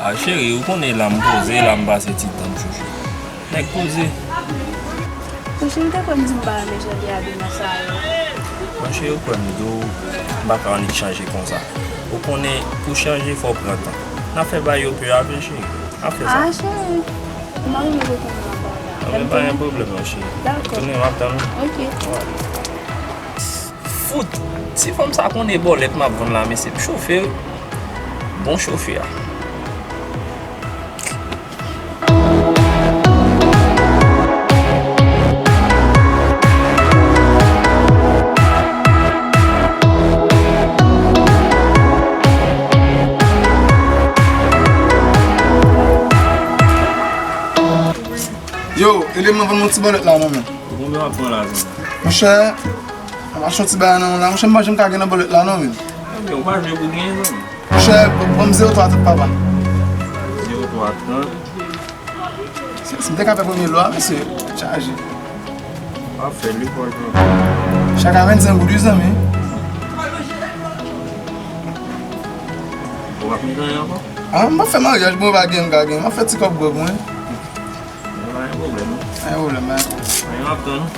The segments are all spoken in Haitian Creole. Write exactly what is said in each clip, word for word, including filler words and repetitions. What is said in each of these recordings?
A cheri, ou konnen la m poze, la m pase ti tan m chouchou. Nèg poze. Monchè, ou te konn di m pa renmen jan de abiman sa yo. Monchè, ou kwè m di w, m pa ka annik chanje konsa. Ou konnen, pou chanje, fò w pran tan. N ap fè bagay yo pi rapid, cheri. N ap fè sa. A, cheri. M pa renmen kote w ap pale la. Anben, pa gen pwoblèm, non, cheri. Dakò. Tounen, m ap tann ou. Ok. Fout! Si fanm sa konnen bòlèt m ap vann la, mesye, m chofe wi. Bon chofe a. Yo, ede m vann yon ti bòlèt la non, men. Konbyen w ap pran la, zanmi? Monchè, m ap achte yon ti bagay nan men w la. Monchè, m pa janm ka gen nan bòlèt la non, men. Ebyen, ou pa jwe pou genyen, zanmi. Monchè, ban m zewo twa trant, papa. Zewo twa trant. Si, si m te ka fè premye lwa, mesye, chaje. W ap fè li, franchman. Chak a vennsenk goud, wi, zanmi. Ou p ap mete anyen ankò? A, m p ap fè maryaj, bon, pa gen, m ka gen. M ap fè ti kòb gwòg mwen. Pa gen pwoblèm, non. Pa gen pwoblèm, pa gen pwoblèm. Anyen, m ap tann ou.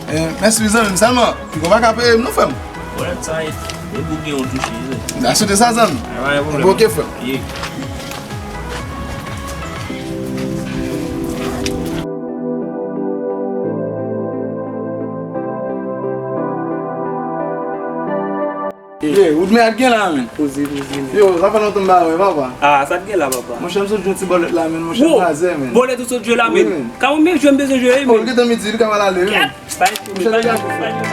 Eh, mèsi, wi, zanmi m. Sèlman, piga w pa ka peye m, non, frè m. Wè, sa e, e pou gen yon touche, wi. M ta swete sa, zanmi. Pa gen pwoblèm. Bon, ok, frè m. Ye. Ye, ou t mèt gen la, men. Poze, poze, men. Yo, sa fè lontan m pa wè, papa. Ah, sa t gen la, papa? Monchè, m sot jwe ti bòlèt la, men. Monchè, m razè, men. Bòlèt ou sot jwe la, men? Wi, men. Ka mwen menm jwe, m bezwen jwe, oh, men. Li gentan midi, li ka pral ale, wi, men. Kèt! Bay chou, bay chou, bay chou.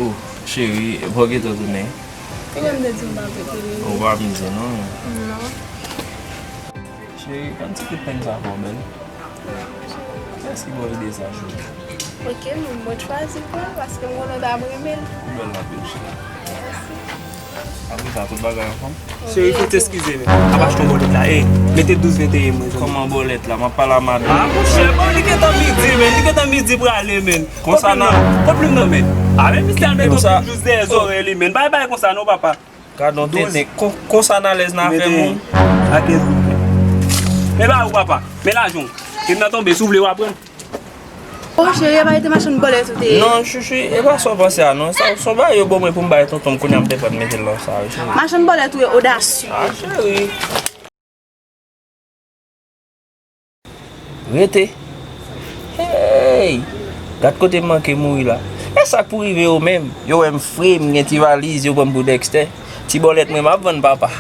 Oh, cheri, fò w gentan tounen. Ou menm te di m pa vle tounen. Ou pa vle di non. Non. Cheri, ban m ti kout peny sa fò bèl. Kiyès ki ba w ide sa, cheri? Ok, mwen, mwen chwazi pou ou, paske m konnen w t ap renmen l. Ou bèl anpil, cheri. Mèsi. Apre sa, tout bagay anfòm? Cheri, fout eskize, men. Ap achte yon bòlèt la. Ey, mete douz venteyen mwen, zanmi. Kòman bòlèt la? M ap pale a madanm. Ah, monchè, bon, li gentan midi, men. Li gentan midi prale, men. Konsa nan. Kot plim nan, men? Ah, men misye al mete yon plim jis dèyè zòrèy li, men. Bay, bay konsa, non, papa. Gad on tenten, kon, konsa n alèz nan afè moun. Mete a kenz goud. Men ba ou, papa. Men lajan w. Plim nan tonbe, si w vle, w a pran. Oh, cheri, e pa rete machann bòlèt ou te ye? Non, chouchou, e pa sa w panse a, non. Sa, se yon bagay yo ban mwen pou m bay tonton m, kounye a m te pran mete l nan sa, wi, cheri. Machann bòlèt ou ye, odasye. Ah, cheri. Rete. Hey! Gad kote m manke mouri la. E sa k pou rive yo menm? Yo wè m fre, m gen ti valiz, yo pran m pou Dexter. Ti bòlèt mwen m ap vann, papa.